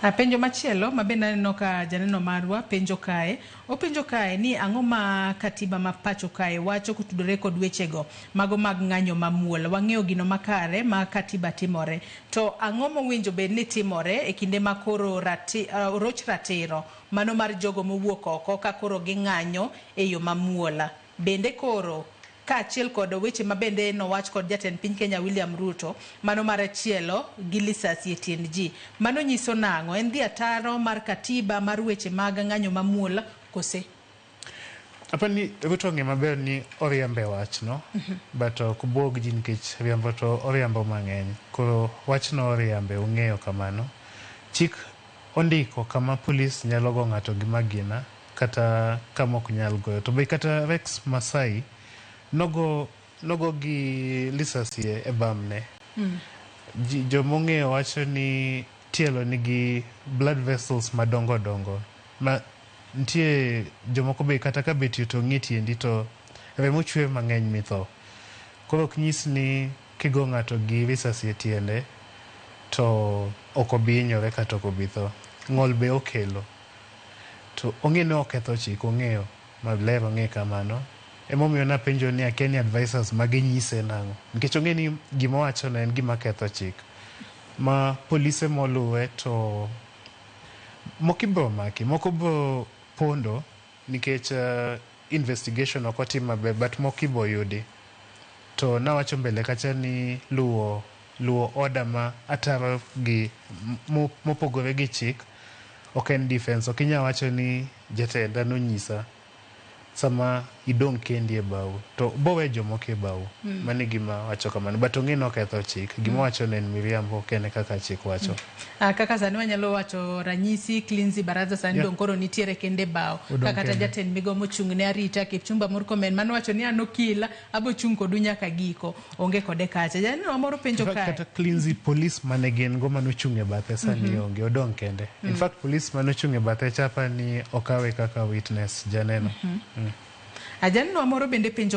Penjo machielo ma bende aneno ka janeno marwa penjo kae, openjo kae ni ang'o ma katiba ma pacho kae wacho kotudore kod wechego mago mag ng'anyo mamuol. Wang'eyo gino makare ma katiba timore. To ang'o mowinjo bed ni timore e kinde ma koro oroch ratiro mano mar jogo mowuok oko ka koro ging'anyo e yo mamuol. Bende koro kaachiel kod weche ma bende nowach kod jatend piny Kenya William Ruto, mano mar achielo gi lisasi e tiend ji. Mano nyiso nang'o? En dhi ataro mar katiba mar weche mag ng'anyo mamuol kose? Apani Ruto ong'e maber ni oriembe wachno, but ok buog ji nikech riambo to oriambo mang'eny. Koro wachno oriambe, ong'eyo kamano. Chik ondiko kama polis nyalo go ng'ato gi magina kata kama ok nyal goyo. To be kata Rex Masai nogo gi lisasi e bamne. Jomong'eyo wacho ni tielo nigi blood vessels madongo dongo ma nitie jomoko be kata ka bet to ong'e tiendi to remo chwer mang'eny mitho. Koro ok nyis ni kigo ng'ato gi risasi e tiende to ok obi hinyore kata ok obi tho. Ng'ol be okelo. To ong'e ni oketho chik, ong'eyo maler, ong'e kamano. Emomiyo napenjo ni akia ni advisors mage nyise nang'o. Nikech ong'e ni gima owachono en gima ketho chik. Ma polise moluwe to moko ibiro maki, moko biro pondo nikech investigation ok otim maber, but moko ibo yudi. To nawacho mbele kacha ni luwo order ma ataro gi mopogore gi chik ok en defense. Ok inyal wacho ni jatenda nonyisa sama idong' kendi e bau to bowe jomoko e bau. Mano e gima wacho kamano. But ong'e ni oketho chik. Gima owacho no en miriambo, ok en kaka chik wacho. Kaka sani wanyalo wacho ranyisi Klinzi Baraza sani dong' koro nitiere kende e bao. Odong' Kaka kata kende. Jatend migao mochung' ne arita Kipchumba Murkomen manowacho ni an okil abo chung' kodu nyaka giko. Onge kode kacha. Janeno moro penjo In fact, kae. kata Klinzi, police mane gin go manochung' e bathe sani onge, odong' kende. In fact, police manochung' e bathe cha apa ni okawe kaka witness, janeno. Janeno moro bende penjo.